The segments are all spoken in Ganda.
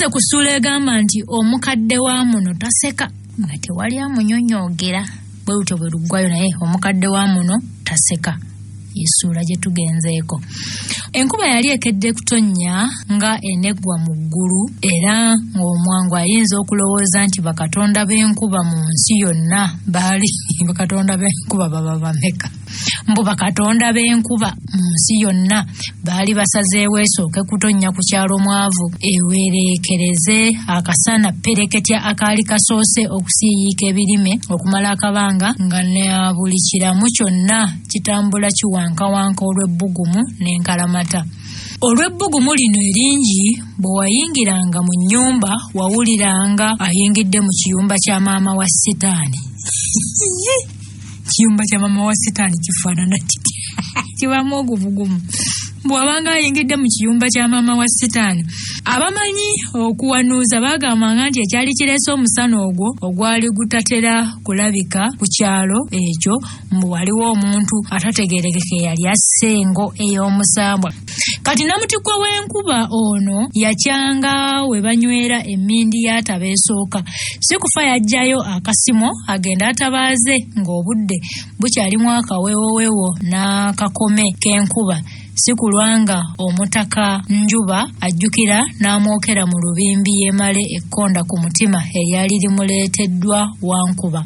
Tugenze ku ssuula egamba nti omukadde wa muno taseka nga tewali amunyonyoogera. Bwe lutyo bwe luggwayo, naye omukadde wa muno taseka essuula gye tugenzeeko. Enkuba yali ekedde kutonnya nga eneggwa mu ggulu, era ng'omwangu ayinza okulowooza nti bakatonda b'enkuba mu nsi yonna baali bakatonda b'enkuba baba bameka. Mbu bakatonda b'enkuba mu nsi yonna baali basazeewo esooke kutonnya ku kyalo Mwavu ewereekereze akasana ppereketya akaali kasoose okusiiyiika ebirime okumala akabanga nga na buli kiramu kyonna kitambula kiwankawanka olw'ebbugumu n'enkalamata. Olw'ebbugumu lino eringi, bwe wayingiranga mu nnyumba wawuliranga ayingidde mu kiyumba kya maama wa Sitaani. Kiyumba kya maama wa Sitaani kifaanana kitya? Kibaamu ogubugumu. Bw'abanga ayingidde mu kiyumba kya maama wa Sitaani. Abamanyi okuwanuuza baagambanga nti ekyali kireese omusana ogwo ogwali gutatera kulabika ku kyalo ekyo, mbu waliwo omuntu atategeerekeka eyali asse engo ey'omusambwa. Kati namutikwa w'enkuba ono yakyanga we banywera emmindi y'ataba esooka. Si kufa yajjayo akasimo agende atabaaze ng'obudde bukyalimu akaweewoweewo n'akakome k'enkuba, si kulwa nga omutaka Njuba ajjukira n'amwokera mu lubimbi yeemale ekkonda ku mutima eryali limuleeteddwa Wankuba.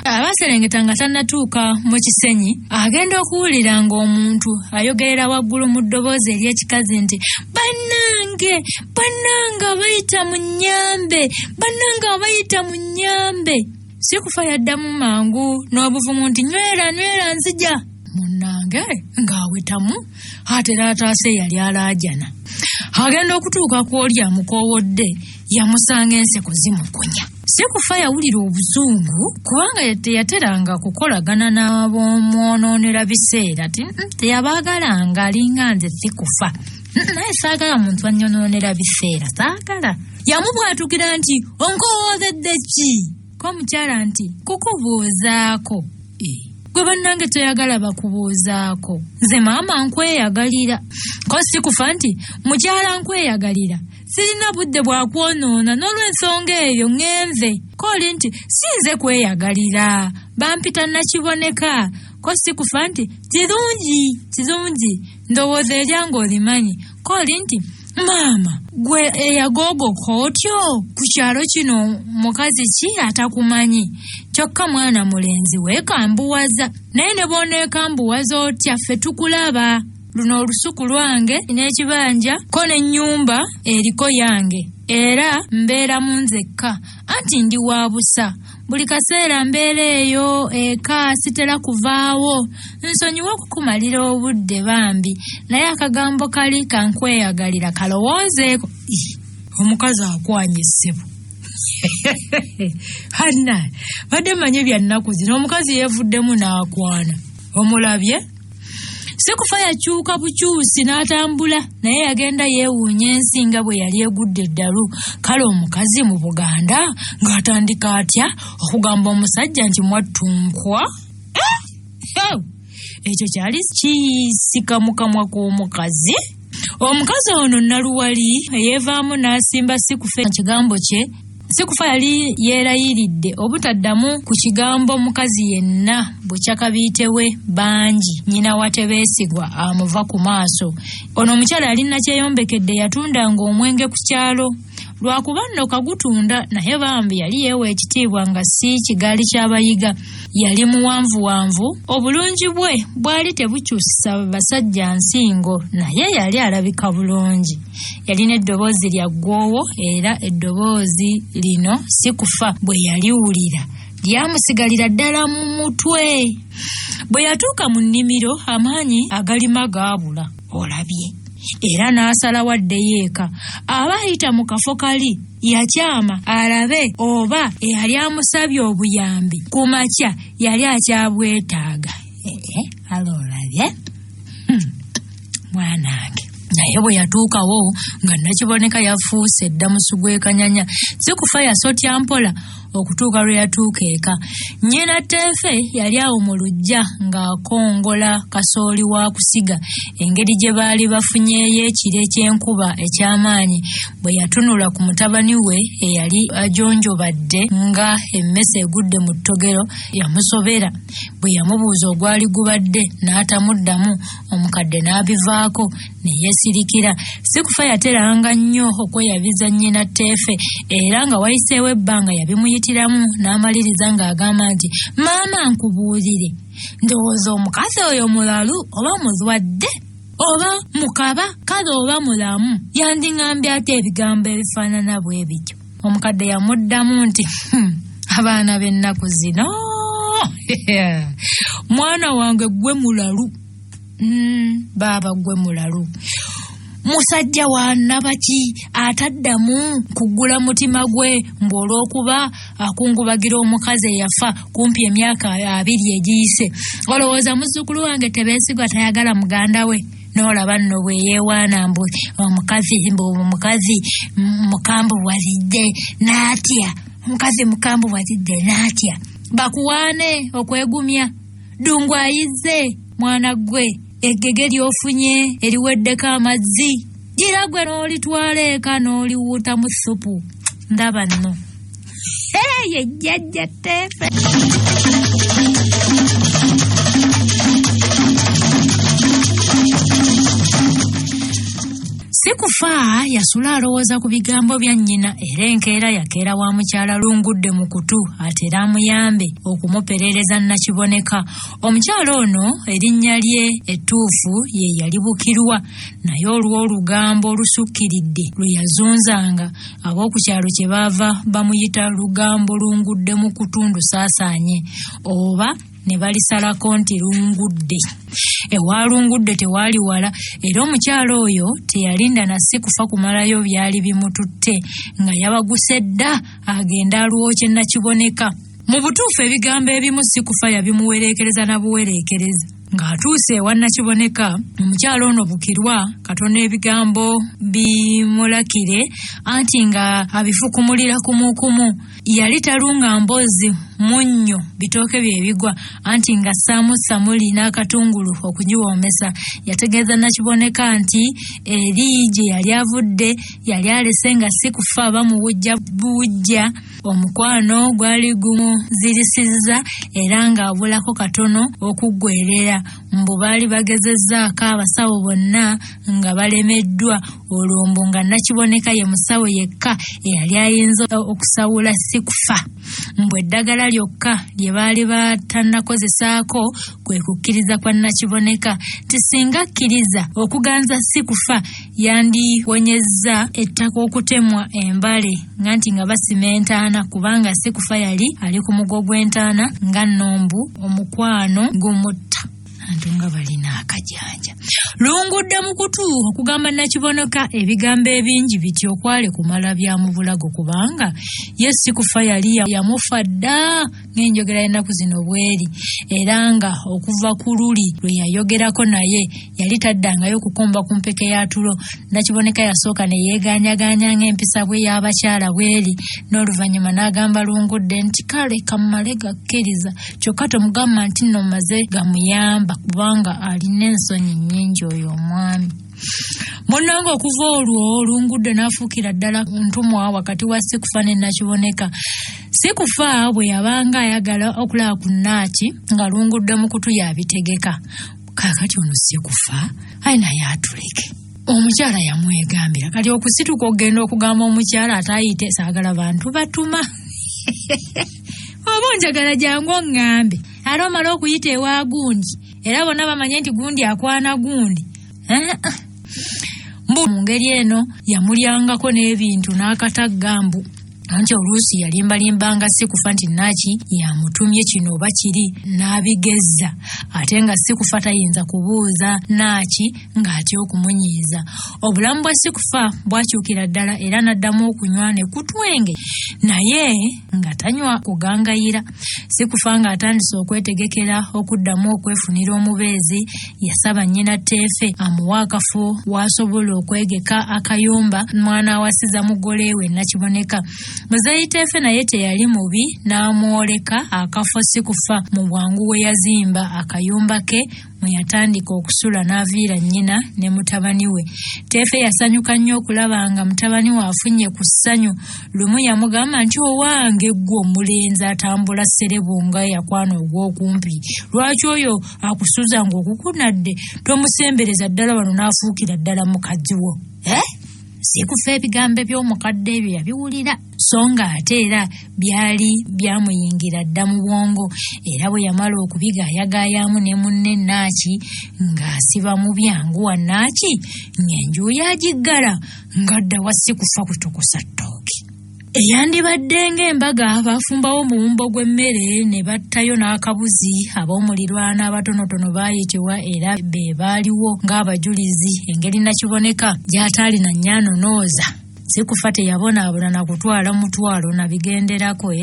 Abaserengeta nga tannatuuka mu kisenyi, agenda okuwulira ng'omuntu ayogerera waggulu mu ddoboozi ery'ekikazi nti, Bannange, bannange abayita mu nnyambe, bannange abayita mu nnyambe. Sikufa yaddamu mangu n'obuvumu nti, Nywera, nywera nzija. Munnange ng'awetamu atera ataase eyali alaajana. Agenda okutuuka ku oli amukoowodde, yamusanga enseko zimukunya. Sikufa yawulira obusungu kubanga teyateranga kukolagana n'ab'omwonoonera biseera. Teyabaagalanga, alinga nze sikufa. Naye saagala muntu annyonoonera biseera, saagala. Yamubwatukira nti, Onkowoozedde ki? Ko omukyala nti, Kukubuuzaako. Gwe bannange toyagala bakubuuzaako. Nze maama nkweyagalira. Ko sikufa nti, Mukyala nkweyagalira. Sirina budde bwa kwonoona n'olw'ensonga eyo ŋŋenze. Ko oli nti, Si nze kweyagalira. Bampita Nakiboneka. Ko sikufa nti, Kirungi, kirungi. Ndowooza eryange olimanyi. Ko oli nti, Maama, gwe eyagoogoka otyo ku kyalo kino mukazi ki atakumanyi? Kyokka mwana mulenzi weekambuwaza. Naye ne bw'oneekambuwaza otya ffe tukulaba. Luno olusuku lwange n'ekibanja ko n'ennyumba eriko yange, era mbeeramu nzekka anti ndi wa busa. Buli kaseera mbeera eyo eka sitera kuvaawo. Nsonyiwa okukumalira obudde bambi, naye akagambo kali kankweyagalira kalowoozeeko. Omukazi akwanye ssebo. Hanna, badde mmanyi bya nnaku zino, omukazi yeevuddemu n'akwana. Omulabye? Sikufa yakyuka bukyusi n'atambula, naye yagenda yeewuunya ensi nga bwe yali egudde eddalu. Kale omukazi mu Buganda ng'atandika atya okugamba omusajja nti mwattunkwa? Ekyo kyali kiyisika mu kamwa k'omukazi. Omukazi ono Naluwali eyeevaamu n'asimba Sikufa ekigambo kye. Sikufa yali yeerayiridde obutaddamu ku kigambo mukazi yenna bukya kabiite we bangi nnyina wa Tebeesigwa amuva ku maaso. Ono omukyala yali nakyeyombekedde, yatundanga omwenge ku kyalo. Lwakuba nno kagutunda, naye bambi yali yeewa ekitiibwa nga si kigaali ky'abayiga. Yali muwanvuwanvu, obulungi bwe bwali tebukyusisa basajja nsingo, naye yali alabika bulungi. Yalina eddoboozi lya ggwoowo era eddoboozi lino Sikufa bwe yaliwulira lyamusigalira ddala mu mutwe. Bwe yatuuka mu nnimiro amaanyi agalima gaabula, olabye, era n'asalawo addeyo eka. Aba ayita mu kafo kali yakyama alabe oba eyali amusabye obuyambi ku makya yali akyabwetaaga. Alo olabye? Mwanange. Naye bwe yatuukawo nga Nakiboneka yafuuse dda musu gw'ekanyanya. Sikufa yasotya mpola okutuuka lwe yatuuka eka. Nnyina Tteefe yali awo mu luggya ng'akongola kasooli wa kusiga engeri gye baali bafunyeeyo ekire ky'enkuba eky'amaanyi. Bwe yatunula ku mutabani we eyali ajonjobadde nga emmese egudde mu ttogero yamusobera. Bwe yamubuuza ogwali gubadde n'atamuddamu, omukadde n'abivaako ne yeesirikira. Sikufa yateranga nnyo okweyabiza nnyina Tteefe era nga wayiseewo ebbanga yabimuyitiramu n'amaliriza ng'agamba nti, Maama nkubuulire, ndowooza omukazi oyo mulalu oba muzwadde oba mukaba kale oba mulamu yandiŋambye ate ebigambo ebifaanana bwe bityo. Omukadde yamuddamu nti, abaana b'ennaku zino mwana wange ggwe mulalu. Baaba ggwe mulalu. Musajja wa nnabaki ataddamu kuggula mutima gwe mbu olw'okuba akungubagira omukazi eyafa kumpi emyaka 20 egiyise. Olowooza muzzukulu wange Tebeesigwa tayagala muganda we? N'olaba nno bwe yeewaana mbu omukazi mbu omukazi mukambuwalidde n'atya. Omukazi mukambuwalidde n'atya. Bakuwaane okwegumya. Ddungu ayizze mwana ggwe, eggege ly'ofunye eriweddeko amazzi, gira gwe n'olitwala eka n'oliwuutamu ssupu. Ndaba nno. Ye jjajja Tteefe. Sikufa yasula alowooza ku bigambo bya nnyina era enkeera yakeera wa mukyala Lungudde mu kutu atere amuyambe okumuperereza Nakiboneka. Omukyala ono erinnya lye ettuufu ye yali Bukirwa, naye olw'olugambo olusukkiridde lwe yazunzanga ab'oku kyalo kye baava bamuyita Lugambo Lungudde mu kutu ndusaasaanye oba ne balisalako nti Lungudde. Ewa Lungudde tewaali wala era omukyala oyo teyalinda na Sikufa kumalayo byali bimututte nga yabaguse dda agenda alwokye Nakiboneka. Mu butuufu ebigambo ebimu Sikufa yabimuwereekereza na buwereekereza. Ng'atuuse ewa Nakiboneka, omukyala ono Bukirwa katono ebigambo bimulakire anti nga abifukumulira kumukumu. Yali talunga mboozi munnyo bitooke bye bigwa anti nga ssaamu samuli n'akatungulu okugiwoomesa. Yategeeza Nakiboneka nti eri gye yali avudde yali alese nga si kufa bamuwujja buwujja. Omukwano gwali gumuzirisizza era ng'abulako katono okuggwerera. Mbu baali bagezezzaako abasawo bonna nga balemeddwa, olwo mbu nga Nakiboneka ye musawo yekka eyali ayinza okusawula Sikufa. Mbu eddagala lyokka lye baali batannakozesaako kwe kukkiriza kwa Nakiboneka nti singa akkiriza okuganza Sikufa yandiwonyezza ettaka okutemwa embale nga nti nga basima entaana, kubanga Sikufa yali ali ku mugo gw'entaana nga nnombu omukwano gumutta. Abantu nga balina akajanja. Lungudde mu kutu okugamba Nakiboneka ebigambo ebingi bityo okwali kumala bya mu bulago, kubanga ye Sikufa yali yamufa dda ng'enjogera y'ennaku zino bw'eri, era nga okuva ku luli lwe yayogerako naye yali taddangayo kukomba ku mpeke ya tulo. Nakiboneka yasooka ne yeegaanyagaanya ng'empisa bwe y'abakyala bw'eri, n'oluvannyuma n'agamba Lungudde nti kale kammale gakkiriza, kyokka tomugamba nti nno mmaze gamuyamba kubanga alina ensonyi nnyingi oyo omwami. Munnange okuva olwo Lungudde n'afuukira ddala ntumwa wakati wa Sikufa ne Nakiboneka. Sikufa bwe yabanga ayagala okulaba ku Naaki nga Lungudde mu kutu yabitegeka. Kaakati ono Sikufa ayi naye atuleke. Omukyala yamwegambira kati okusituka okugenda okugamba omukyala ate ayite saagala bantu batuma. Oba onjagala jangu oŋŋambe, ate omale okuyita ewa gundi era bonna bamanye nti gundi akwana gundi. Mbu mu ngeri eno yamulyangako n'ebintu n'akatagga mbu anti oluusi yalimbalimbanga Sikufa nti Naaki yamutumye kino oba kiri n'abigezza, ate nga Sikufa tayinza kubuuza Naaki ng'atya okumunyiiza. Obulamu bwa Sikufa bwakyukira ddala era n'addamu okunywa ne kutwenge, naye nga tanywa kugangayira. Sikufa ng'atandise okwetegekera okuddamu okwefunira omubeezi, yasaba nnyina Tteefe amuwe akafo w'asobola okwegeka akayumba mwana awasiza mugole we Nakiboneka. Muzeeyi Teefe naye teyali mubi n'amwoleka akafo si kufa mu bwangu we yazimba akayumba ke mwe yatandika okusula n'aviira nnyina ne mutabani we. Teefe yasanyuka nnyo okulaba nga mutabani we afunye ku ssanyu. Lumu yamugamba nti owange ggwe omulenzi atambula sserebu nga yakwana ogw'okumpi, lwaki oyo akusuza ng'okukunadde tomusembereza ddala wano n'afuukira ddala mukazi wo? Sikufa ebigambo eby'omukadde ebyo yabiwulira, so nga ate era byali byamuyingira dda mu bwongo. Era bwe yamala okubigaayagaayaamu ne munne Naaki ng'asiba mu byanguwa Naaki ng'enju yagiggala ng'adda wa Sikufa kutokosa ttooke. Eyandibadde ng'embaga baafumbawo omuwumbo gw'emmere ne battayo n'akabuzi. Ab'omulirwano abatonotono baayitibwa era be baaliwo ng'abajulizi. Engeri Nakiboneka gy'ataalina nnyanonooza, Sikufa teyabonaabona na kutwala mutwalo na bigenderako.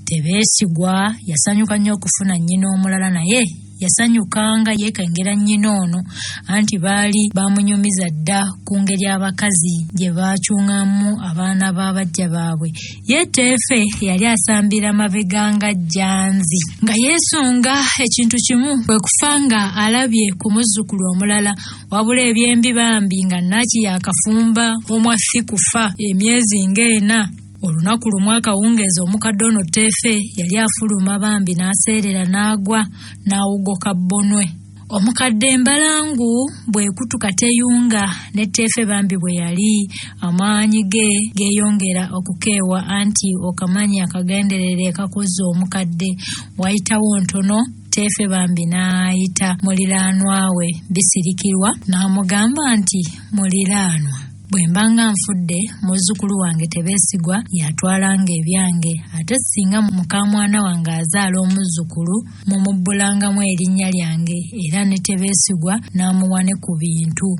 Tebeesigwa yasanyuka nnyo okufuna nnyina omulala, naye yasanyuka nga yeekengera nnyina ono, anti baali bamunyumiza dda ku ngeri abakazi gye baacuŋŋamu abaana ba bajja baabwe. Ye Teefe yali asambira mabega nga jjanzi, nga yeesunga ekintu kimu, kwe kufa nga alabye ku muzzukulu omulala. Wabula ebyembi bambi nga Naaki yaakafumba omwa Sikufa emyezi ng'ena. Olunaku lumu akawungeezi omukadde ono Teefe yali afuluma bambi n'aseerera n'agwa n'awugoka bbonwe. Omukadde embalangu bw'ekutuka teyunga ne Teefe bambi bwe yali amaanyi ge geeyongera okukeewa, anti okamanyi akagenderere kakoze omukadde. Wayitawo ntono Teefe bambi n'ayita muliraanwa we Bisirikirwa n'amugamba nti muliraanwa, bwe mba nga nfudde muzzukulu wange Tebeesigwa y'atwalanga ebyange, ate singa mukamwana wange azaala omuzzukulu mumubbulangamu erinnya lyange era ne Tebeesigwa n'amuwa ne ku bintu.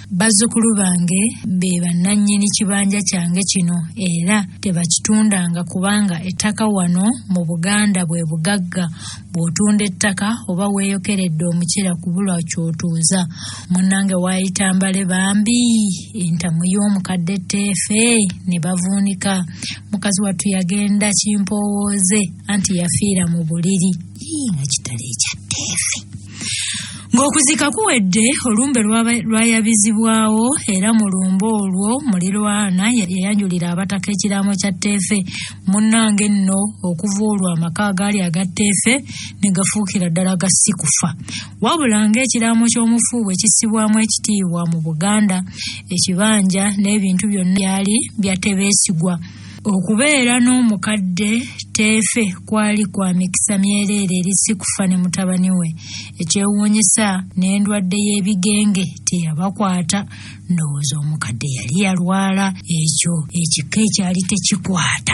Bazzukulu bange be bannannyini kibanja kyange kino era tebakitundanga kubanga ettaka wano mu Buganda bwe bugagga. Bw'otunda ettaka oba weeyokeredde omukira kubulwa ky'otuuza. Munnange waayita mbale bambi entamu y'omukadde Teefe ne bavuunika. Mukazi wattu yagenda kimpoowooze anti yafiira mu buliri. Nga kitalo ekya Teefe. Ng'okuzika kuwedde, olumbe lwayabizibwawo era mu lumbe olwo mulirwana yayanjulira abataka ekiraamo kya Teefe. Munnange nno okuva olwo amaka agaali aga Teefe ne gafuukira ddala ga Sikufa. Wabula ng'ekiraamo ky'omufu bwe kissibwamu ekitiibwa mu Buganda, ekibanja n'ebintu byonna byali bya Tebeesigwa. Okubeera n'omukadde Teefe kwali kwa mikisa myereere eri Sikufa ne mutabani we. Ekyewuunyisa n'endwadde y'ebigenge teyabakwata. Ndowooza omukadde yali yalwala ekyo ekika ekyali tekikwata.